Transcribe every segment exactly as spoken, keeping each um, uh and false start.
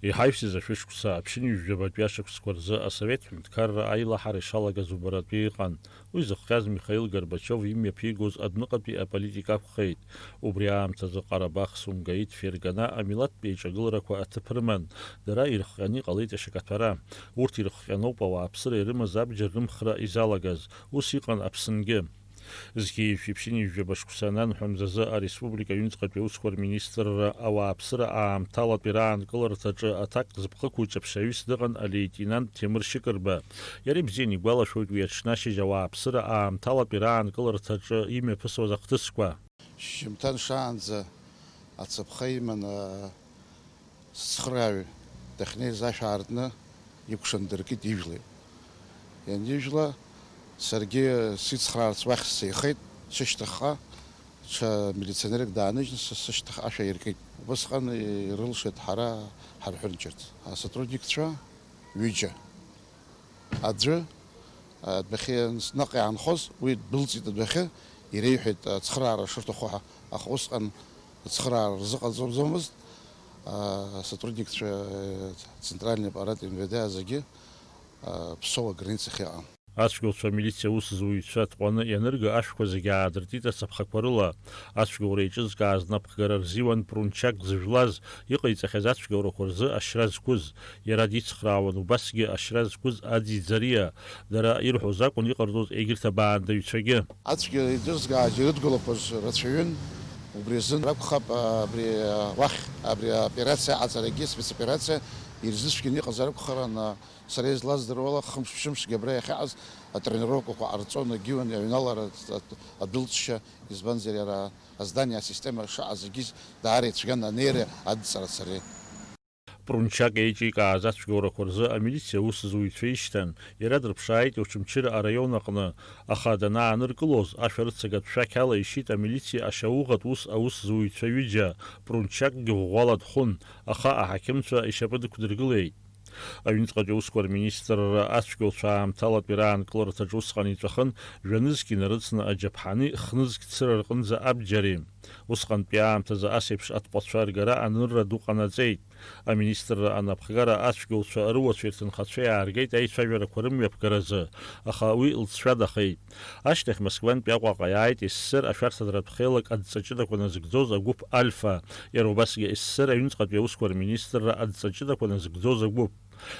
Иҳаҩсыз ашәышықәса аԥшьынҩажәабатәи ашықәсқәа рзы асовет ҳәынҭқарра аилаҳара ишалагаз убаратәы иҟан. Уи зыхҟьаз Михаил Горбачиов имҩаԥигоз адәныҟатәи аполитика акәхеит. Убри аамҭазы Ҟарабах, Сумгаит, Фергана амилаҭтә еиҿагыларақәа аҭыԥ рыман. Дара ирыхҟьаны иҟалеит ашьакаҭәара. Урҭ ирыхҟьаноуп ауааԥсыра ирымаз абџьар рымхра изалагаз. Ус иҟан Аԥсынгьы. Зқьи жәшәи ԥшьынҩажәаба шықәса ананҳәа мзазы ареспублика аҩныҵҟатәи аусқәа рминистрра ауааԥсыра аамҭалатәи раанкыларҭаҿы аҭак зыԥхықәу ҿаԥшьаҩыс дыҟан алеитенант Ҭемыр Шьыкырба. Иара ибзианы игәалашәоит уи аҽны ашьыжь ауааԥсыра аамҭалатәи раанкыларҭаҿы имҩаԥысуаз ахҭысқәа. Шьыжьымҭан шаанӡа ацаԥха иман, а, сыцхырааҩ дахьнеиз ашә аартны икәшан дыркит, ижәлеит. Ианижәла, саргьы сицхраарц уахь сеихеит, сышьҭахьҟа ҽа милиционерк дааныжьны са сышьҭахь ашә аиркит. Убысҟан ирылшеит ҳара ҳарҳәынҷырц. Асотрудникцәа ҩыџьа. Аӡәы, а, адәахьы наҟ иаанхоз, уи дәылҵит адәахьы, иреиҳәеит, а, ацхыраара шырҭаху ҳәа, аха усҟан ацхыраара рзыҟаҵаӡомызт, а, асотрудникцәа, а, центральный аппарат МВД зегьы, а, Ԥсоу аграницахь иҟан. Ацәгьауцәа амилициа аусзуҩцәа ҭҟәаны ианырга ашәқәа зегьы аадыртит ацаԥхақәа рыла. Ацәгьоура еиҿызкааз напхгара рзиуан Прунчак зыжәлаз, иҟаиҵахьаз ацәгьоурақәа рзы ашьра зқәыз. Иара дицхраауан убасгьы ашьра зқәыз Ади Ӡариа. Дара ирҳәоз акәын иҟарҵоз егьырҭ абаандаҩцәагьы. Ацәгьа еиҿызкааз ирыдгылақәаз рацәаҩын. Убри азын ракәхап, абри, уахь, абри аоперациа аҟаҵарагьы, спецоперациа ирзыцәгьаны иҟазар акәхарын, сара излаздыруа ала, хымш-ԥшьымшгьы абра иахьаҟаз атренировкақәа ҟарҵон, егьиуан аҩналара, адәылҵшьа, избанзар, иара аздание, асистема шаҟаз зегьы даара ицәгьан анеира, адҵара цареи. Прунчак еиҿикааз ацәгьоурақәа рзы амилициа аусзуҩцәа ишьҭан, иара дрыԥшааит Очамчыра араион аҟны, аха данааныркылоз, ашәарыцагатә шәақь ала ишьит амилициа ашьауӷатә ус аусзуҩцәа ҩыџьа, Прунчакгьы ӷәӷәала дхәын, аха аҳақьымцәа ишьапы дықәдыргылеит. Аҩныҵҟатәи аусқәа рминистрра ацәгьоуцәа аамҭалатәи раанкыларҭаҿы усҟан иҵәахын, жәа-нызқь инарыцны аџьаԥҳани, х-нызқь цыра рҟынӡа абџьари. Усҟантәи аамҭазы ас еиԥш атҟәацәа ргара анырра ду ҟанаҵеит. Аминистрра анапхгара ацәгьоуцәа рыуацәеи рҭынхацәеи ааргеит аицәажәарақәа рымҩаԥгаразы, аха уи лҵшәадахеит. Ашьҭахь Москвантәи Аҟәаҟа иааит СССР ашәарҭадаратә хеилак адҵа ҷыдақәа назыгӡоз агәыԥ Альфа, иара убасгьы СССР аҩныҵҟатәи аусқәа рминистрра адҵа ҷыдақәа назыгӡоз агәыԥ.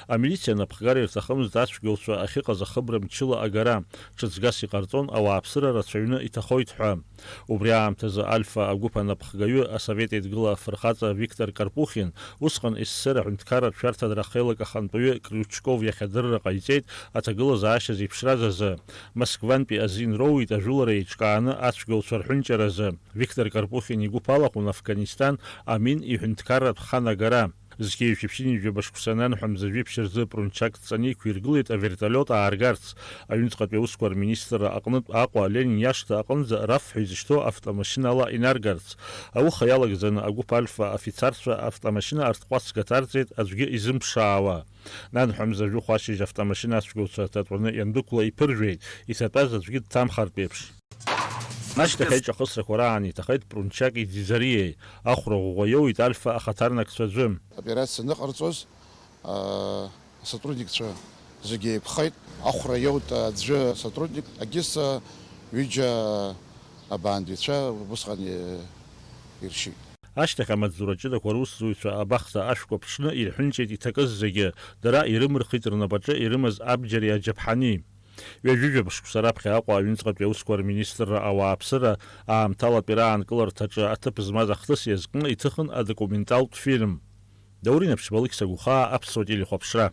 Амилициа анапхгара ирҭахымызт ацәгьоуцәа ахьыҟаз ахыбра мчыла агара, ҿыцгас иҟарҵон, ауааԥсыра рацәаҩны иҭахоит ҳәа. Убри аамҭазы Альфа агәыԥ анапхгаҩы, асовет еидгыла афырхаҵа Виктор Карпухин, усҟан СССР аҳәынҭқарратә шәарҭадара ахеилак ахантәаҩы Крючков иахь адырра ҟаиҵеит аҭагылазаашьа зеиԥшраз азы. Москвантәи азин роуит ажәылара еиҿкааны ацәгьоуцәа рҳәынҷаразы. Виктор Карпухин игәыԥ алахәын Афганистан амин иҳәынҭқарратә хан агара. Зқьи жәшәи ԥшьынҩажәи жәаба шықәса ананҳәа мза жәиԥшь рзы Прунчак дҵаны иқәиргылеит авертолиот ааргарц. Аҩныҵҟатәи аусқәа рминистрра аҟнытә Аҟәа Ленин иашҭа аҟынӡа раф ҳәа изышьҭоу автомашьынала инаргарц. Ауха иалагӡаны агәыԥ Альфа афицарцәа автомашьына артҟәацга ҭарҵеит аӡәгьы изымԥшаауа. Нанҳәа мза жәохә ашьыжь автомашьына ацәгьоуцәа аҭаҵәаны иандәықәла иԥыржәеит, иҭатәаз аӡәгьы дҭамхартә еиԥш. Ашьҭахь аиҿахысрақәа раан иҭахеит Прунчаки Ӡиӡариеи, ахәра ӷәӷәа иоуит Альфа ахаҭарнакцәа аӡәы. Аоперациа аныҟарҵоз, аа, асотрудникцәа зегьы еиқәхеит, ахәра иоут аӡәы асотрудник, агьыс ҩыџьа абаандҩцәа убысҟан иршьит. Ашьҭахь амаҵзура ҷыдақәа русзуҩцәа абахҭа ашәқәа ԥҽны ирҳәынҷеит иҭакыз зегьы, дара ирымырхит рнапаҿы ирымаз абџьари аџьаԥҳани. Ҩажәижәаба шықәса раԥхьа Аҟәа аҩныҵҟатәи аусқәа рминистрра ауааԥсыра аамҭалатәи раанкыларҭаҿы аҭыԥ змаз ахҭыс иазкны иҭыхын адокументалтә фильм. Даур Инаԥшьба, Алықьса Гәхаа, Аԥсуа телехәаԥшра.